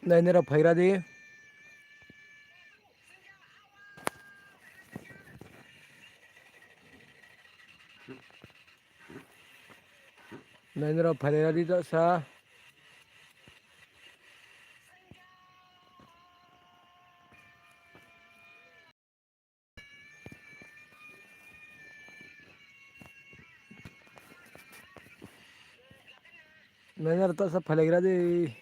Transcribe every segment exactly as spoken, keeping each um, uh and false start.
Nainai rao phaigra di. Nainai rao phaigra di, dasa. Nainai rao dasa phaigra di.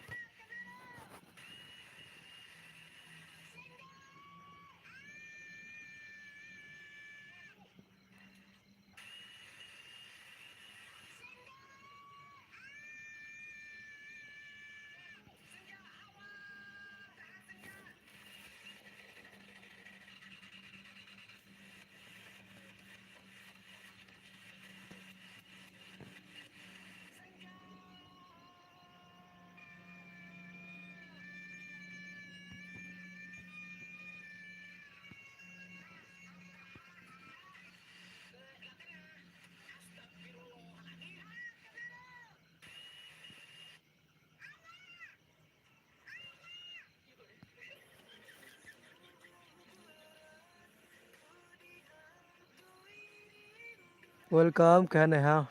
Welcome khe nai ha.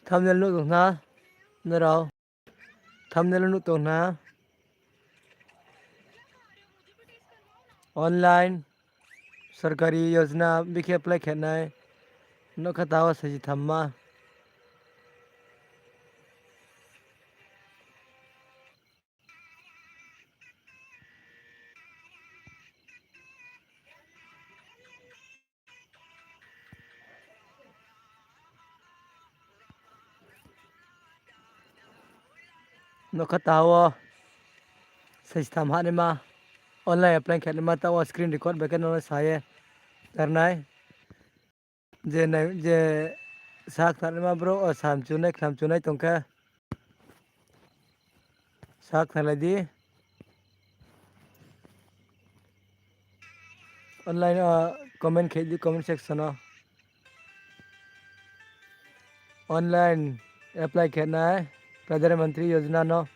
Thumbnail nuh tong na, nrao. Thumbnail nuh tong na. Online sorkari yojna bikhe apply khe nai. Nougkha tao saisi thamma. Nougkha tao saisi tham hahnaima, online apply khe naima tao screen record bai khe no sa ye tharnai. Je nai, je sa khnanaima brouh, o, samchunai, khlamchunai tong khe, sa khnalai di. Online, o, comment khe di, comment section o. Online apply khe nai, Pradhan Mantri Yojana no.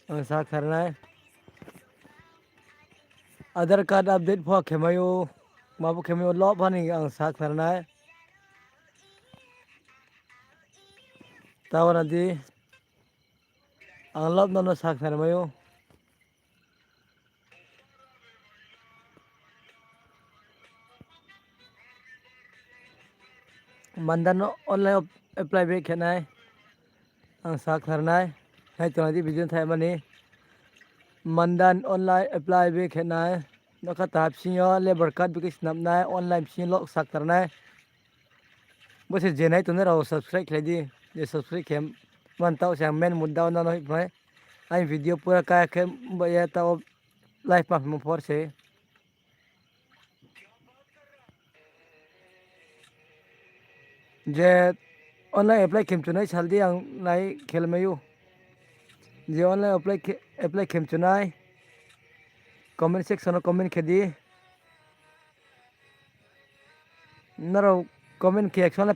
Ang sa khnanai. Aadhaar card update pho khemai ou, ma pho khemai ou, lo pho ni ang sa khnanai. Tao na di, ang lo no no sa khnanai mai ou. Mandan no online apply bai khe nai. Ang sa khnanai. Nai tong di video thai mani. Mandan online apply bai khe nai. Nougkha tao bsing yo labour card bai khe snap nai. Online bsing yo lo sa khnanai. Bo se je nai tongnai rao subscribe khlai di. Je subscribe khe man tao se ang main mudda no no hoih phai. Aini video pura kaya khe bo ye tao live ma phimo phor se. Je online apply khem chunai sal di ang nai khelmai ou. Je online apply khe-, apply khem chunai comment section o comment khe di. Nrao comment khe yaksong le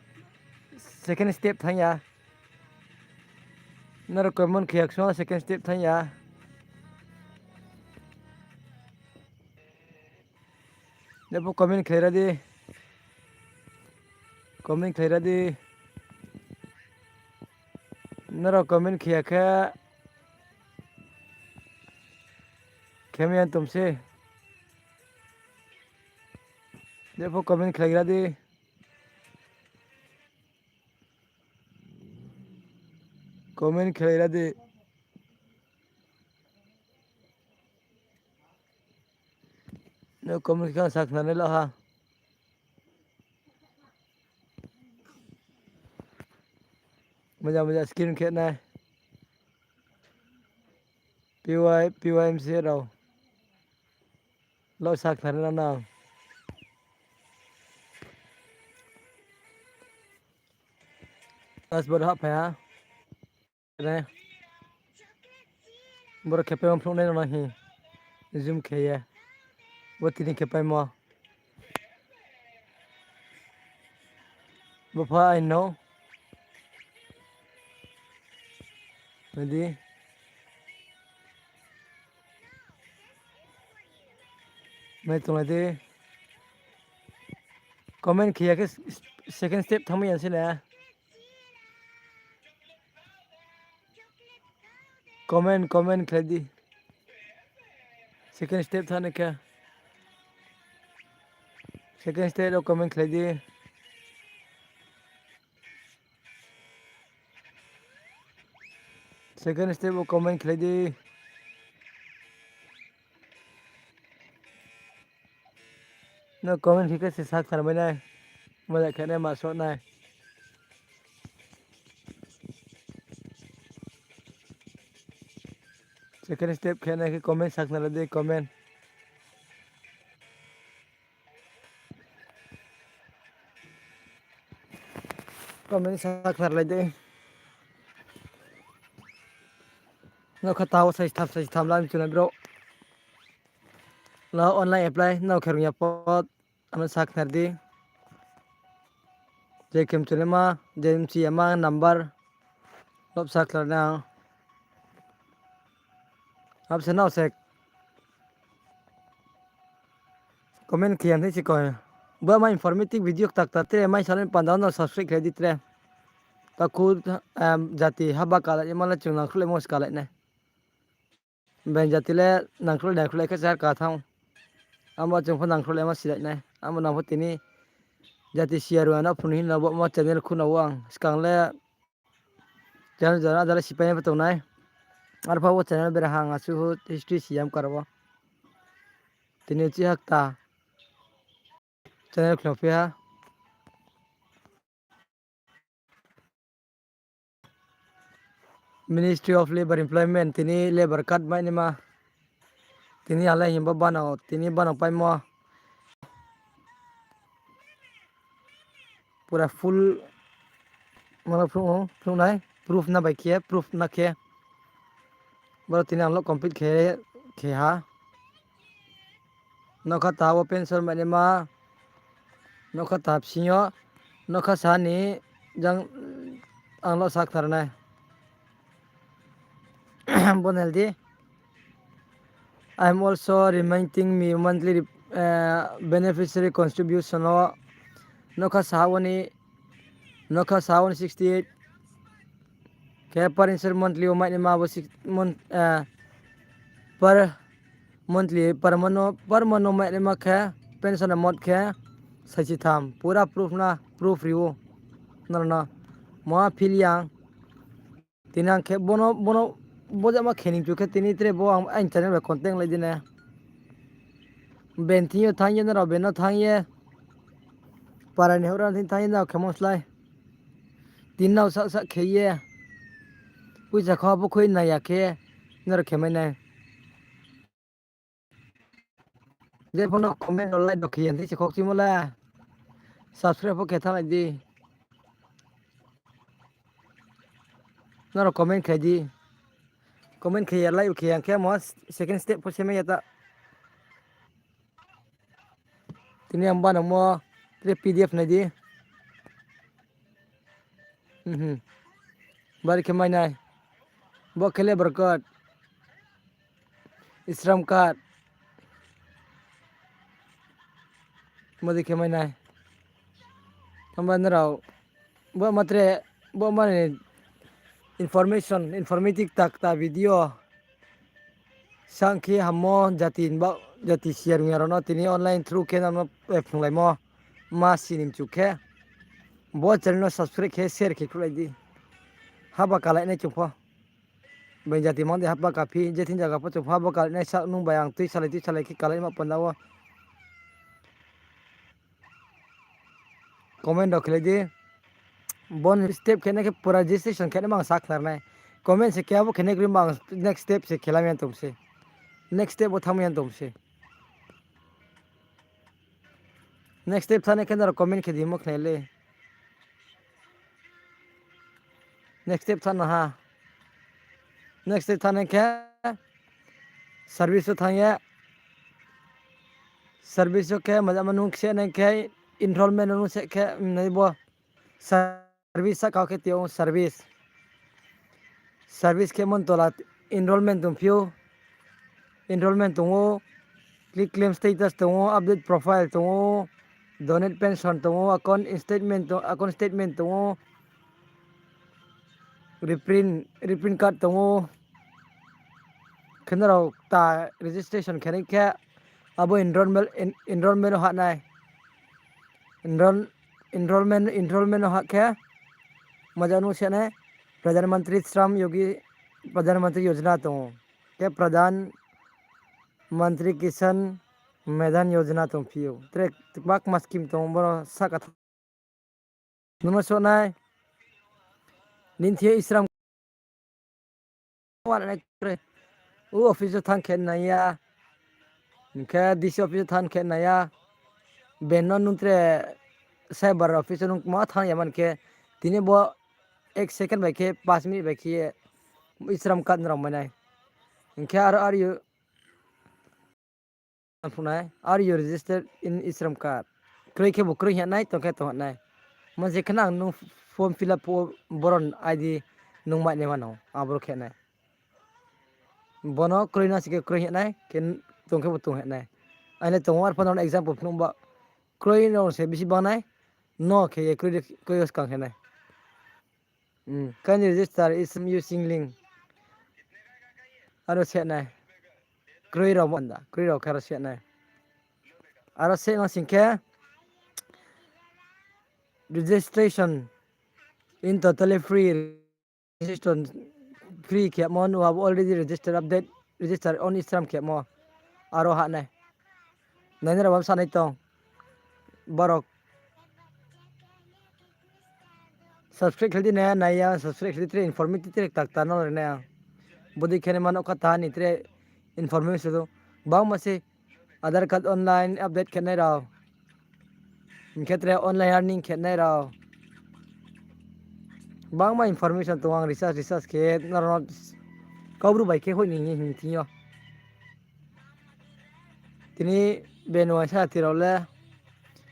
second step thanng ya. Nrao comment khe yaksong le second step thanng ya. Jepho comment khe ra di. Comment khe ra di. Nrao comment khe ya khe khem ya tom se. Jepho comment khlai ra di. Comment khlai ra di. No comment khe sa khnanai lo ha. Moja moja screen khe nai. P Y, P Y M C rao. Lo sa khnanai lo nang. Dashboard hahphai ha. Re. Boro khe paimo phnuh nai no hi. Zoom khe ye. Bo tini khe paimo. Bo pha aino. Nai di. Nai tonglai di. Comment khe ya khe second step thanngmai ya se na. Comment, comment khlai di. Second step thanng khe. Second step wo comment khlai di. Second step wo comment khlai di. No comment khe khe se sakhnarmai nai. Mala khe nai ma so nai. Second step khe nai khe comment sakhnari di, comment. Comment sakhnarlai di. Nokha tao saistham saistham lang chuna bro. La online apply no khe rung ya pot. Ano sakhnar di. Je khem chunima, je mchi yama number. Lop sakhlar nang. Abse nao se. Comment khe ya nai si koi. Bo ma informative video kta kta tre mai salai panda no subscribe khlai di tre. Takhu, em, jati haba kalai ma le chung nangkhruhlai mo se kalai nai. Beng jati le nangkhruhlai nangkhruhlai khe char ka thanng. Amo chung pho nangkhruhlai ma silai nai. Amo nang pho tini jati siya rung ano phunu hino bo mo channel khuna wo ang. Skang le channel jora ada le sipai nai pho tongnai. Arphuh wo channel bera hang asu hu history siyam karo wo. Tini chi hakta channel khulophi ha. Ministry of Labour Employment, tini labour card mai naima. Tini alai himba bano, tini bano paimo. Pura full, mano phung, phung nai, proof na bai khe, proof na khe. Boro tini ang lo complete khe, khe ha. Nokha ta wo pension mai naima. Nokha ta bsing yo. Nokha sa ni jang ang lo sakthar nai. Bonel di. I am also reminding me monthly, eh, beneficiary contribution o. Nokha sa wo ni, nokha sa wo ni sixty eight. Khe per insurance monthly wo mai naima bo six month, eh, per monthly, per month, per month wo mai naima khe pension amount khe saisi tham. Pura proof na, proof ri ou. Nrao no. Mo feel yang. Tini ang khe bono, bono, bo jama khe ni chu khe tini tre bo ang, ang channel bai contact lai di na. Beng thing yo thanng ye, nrao beng no thanng ye. Para ni houhgra thing thanng ye, nrao khe mo slái. Tini nrao sak sak khe ye. Poisa kha bo khui nai ya khe, nrao khe mai nai. Je pho no comment no like no khe ya, tei se khokchimo la. Subscribe pho khe thanng lai di. Nrao comment khe di. Comment khe ya, like khe ya, khe mo second step pho se mai ya ta. Tini ang banangmo tre P D F nai di. Mhm. Bari khe mai nai. Bo khe labour card. Shram card. Modi khe mai nai. Hamba nrao. Bo ma tre, bo ma ni information, informative tak ta video. Sang khe hammo jati ba, jati siya rung ya rao no tini online through khe nang no, eh, phunglaimo ma sinim chu khe. Bo channel no subscribe khe, share khe khruhlai di. Haba kalai nai chung pho. Beng jati mang de haba kaphi, je thing zaga pho chung pho haba kalai nai sa nung bai ang tui salai tui salai khe kalai ma panda wo. Comment rao khelai di. Bon step khe nai khe pura registration khe nai mang sa khnar nai. Comment se khe abo khe nai kri mang next step se khelam yan tong se. Next step wo thanng yan tong se. Next step thanng nai khe nrao comment khe di mo khnai le. Next step thanng na ha. Next step thanng nai khe service wo thanng ye. Service wo khe maja ma nung khe nai khe enrollment nung se khe nai bo. Service sa kau khe tio service. Service khe mon tola enrollment tong phiou, enrollment tong ou, click claim status tong ou, update profile tong ou, donate pension tong ou, account statement tong, account statement tong ou, reprint, reprint card tong ou. Khe nrao ta registration khe nai khe abo enrollment, en-, enrollment no hah nai. Enroll-, enrollment, enrollment no hah khe maja nung se nai, Pradhan Mantri Shram Yogi, Pradhan Mantri Yojana tong ou. Khe Pradhan Mantri Kisan Madhan Yojana tong phiou. Tre bakma scheme tong ou, boro sahka tha-, nung no so nai. Nini thing yo e-Shram, u office wo thanng khe nai ya. Hing khe D C office wo thanng khe nai ya. Ben no nung tre cyber office wo nung ma thanng ya man khe, tini bo ek second bai khe, panch minute bai khe e-Shram card nrao mai nai. Hing khe aro, are you, are you registered in e-Shram card? Kroi khe bo kroi hing nai, tong khe tong nai. Mo je khe nang nung form fill up phuh wo boron I D nung mai nai mano, aboro khe nai. Bono kroi na si khe kroi hing nai, khe tong khe bo tong hing nai. Aini tong ou, arphuh no example phnuh ba kroi no se bisi banng nai, no khe ye kroi, kroi yo skang khe nai. Can you register e-Shram using link? Aro se nai. Kroi rao mo da, kroi rao khe aro se nai. Aro se nang sing khe registration in totally free. Registration free khemo, nung abo already register, update, register on e-Shram khemo. Aro hah nai. Nainai rao bam sanai tong. Borok subscribe khlai di, nai ya, nai ya, subscribe khlai di, tre informative, tre takta no rinai ang. Bodei khe nai mano kha ta ni tre information do. Bangma se Aadhaar card online update khe nai rao. Hing khe tre online earning khe nai rao. Bangma information tong, ang research, research khe nrao no Kaubru bai khe hoih ni hing thing yo. Tini beno sa ti rao le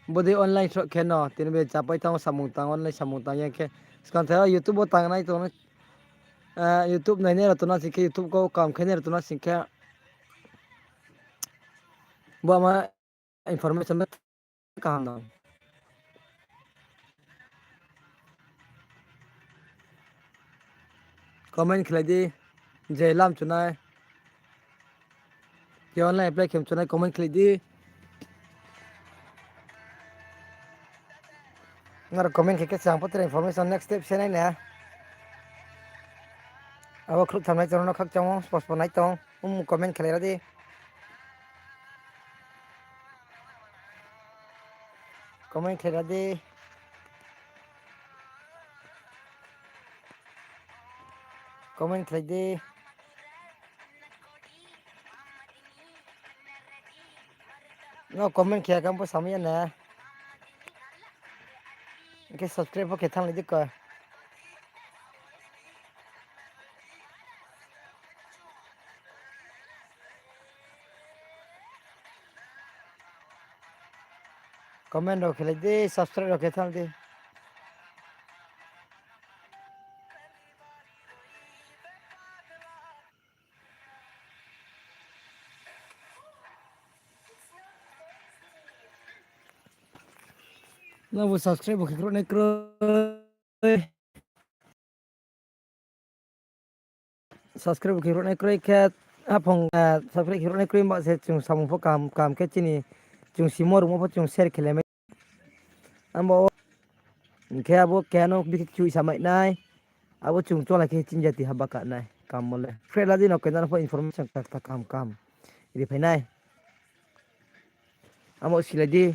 bodei online sroh khe no, tini be chapai thanng, samung tang, online samung tang ya khe. Skang tha YouTube wo tang nai tong, YouTube nainai rao tong na sing khe, YouTube kau kam khe nai rao tong na sing khe, bo ma information kaham no. Comment khlai di, je lam chunai. Khe online apply khe chunai comment khlai di. Nrao comment khe khe chang pho tre information next step se nai na. Abo khruh thamnai tong no khakchang o, spos po nai tong. Um, comment khlai ra di. Comment khlai ra di. Comment khlai di. No comment khe kam pho samai ya na. Hing khe subscribe pho khe thanng lai di ko. Comment rao khe lai di, subscribe rao khe thanng di. Nabo subscribe bo khe khruh nai kroi. Subscribe bo khe khruh nai kroi khe, aphung, subscribe khe khruh nai kroi ba se chung samung pho kaham kaham khe chini chung simo rumo pho chung share khe lai mai. Abo hing khe abo keha no bikhe kchui samai nai. Abo chung chola khe chini jati haba ka nai. Kam mo le. Friend la di no kena pho information tak tak kaham kaham ri phai nai. Amo silai di.